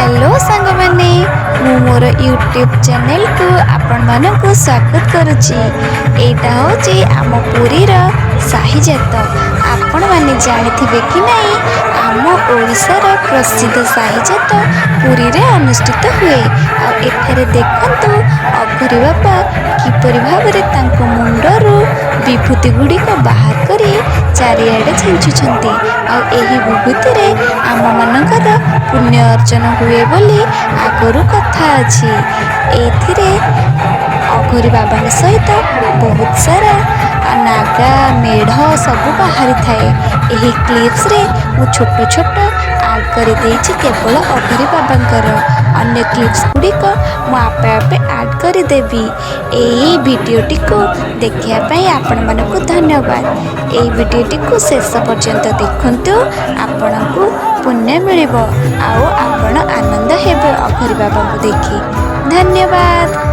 Hello ସାଙ୍ଗମାନେ, ମୁଁ ମୋର ୟୁଟ୍ୟୁବ୍ ଚ୍ୟାନେଲକୁ ଆପଣମାନଙ୍କୁ ସ୍ୱାଗତ କରୁଛି। ଏଇଟା ହେଉଛି ଆମ ପୁରୀର ସାହିଯାତ। ଆପଣମାନେ ଜାଣିଥିବେ କି ନାହିଁ, ଆମ ଓଡ଼ିଶାର ପ୍ରସିଦ୍ଧ ସାହିଯାତ ପୁରୀରେ ଅନୁଷ୍ଠିତ ହୁଏ। ଆଉ ଏଠାରେ ଦେଖନ୍ତୁ, ଅଘୋରୀ ବାବା କିପରି ଭାବରେ ତାଙ୍କ ମୁଣ୍ଡରୁ ବିଭୂତି ଗୁଡ଼ିକ ବାହାର କରି ଚାରିଆଡ଼େ ଛିଞ୍ଚୁଛନ୍ତି। ଆଉ ଏହି ବିଭୂତିରେ ଆମମାନଙ୍କର ପୁଣ୍ୟ ଅର୍ଜନ ହୁଏ ବୋଲି ଆଗରୁ କଥା ଅଛି। ଏଇଥିରେ ଅଘୋରୀ ବାବାଙ୍କ ସହିତ ବହୁତ ସାରା ନାଗା ମେଢ଼ ସବୁ ବାହାରିଥାଏ। ଏହି କ୍ଲିପ୍ସରେ ମୁଁ ଛୋଟ ଛୋଟ ଆଡ଼୍ କରିଦେଇଛି କେବଳ ଅଘୋରୀ ବାବାଙ୍କର। ଅନ୍ୟ କ୍ଲିପ୍ସ ଗୁଡ଼ିକ ମୁଁ ଆପେ ଆପେ ଆଡ଼୍ କରିଦେବି। ଏହି ଭିଡ଼ିଓଟିକୁ ଦେଖିବା ପାଇଁ ଆପଣମାନଙ୍କୁ ଧନ୍ୟବାଦ। ଏହି ଭିଡ଼ିଓଟିକୁ ଶେଷ ପର୍ଯ୍ୟନ୍ତ ଦେଖନ୍ତୁ, ଆପଣଙ୍କୁ ପୁଣ୍ୟ ମିଳିବ ଆଉ ଆପଣ ଆନନ୍ଦ ହେବେ ଅଘୋରୀ ବାବାଙ୍କୁ ଦେଖି। ଧନ୍ୟବାଦ।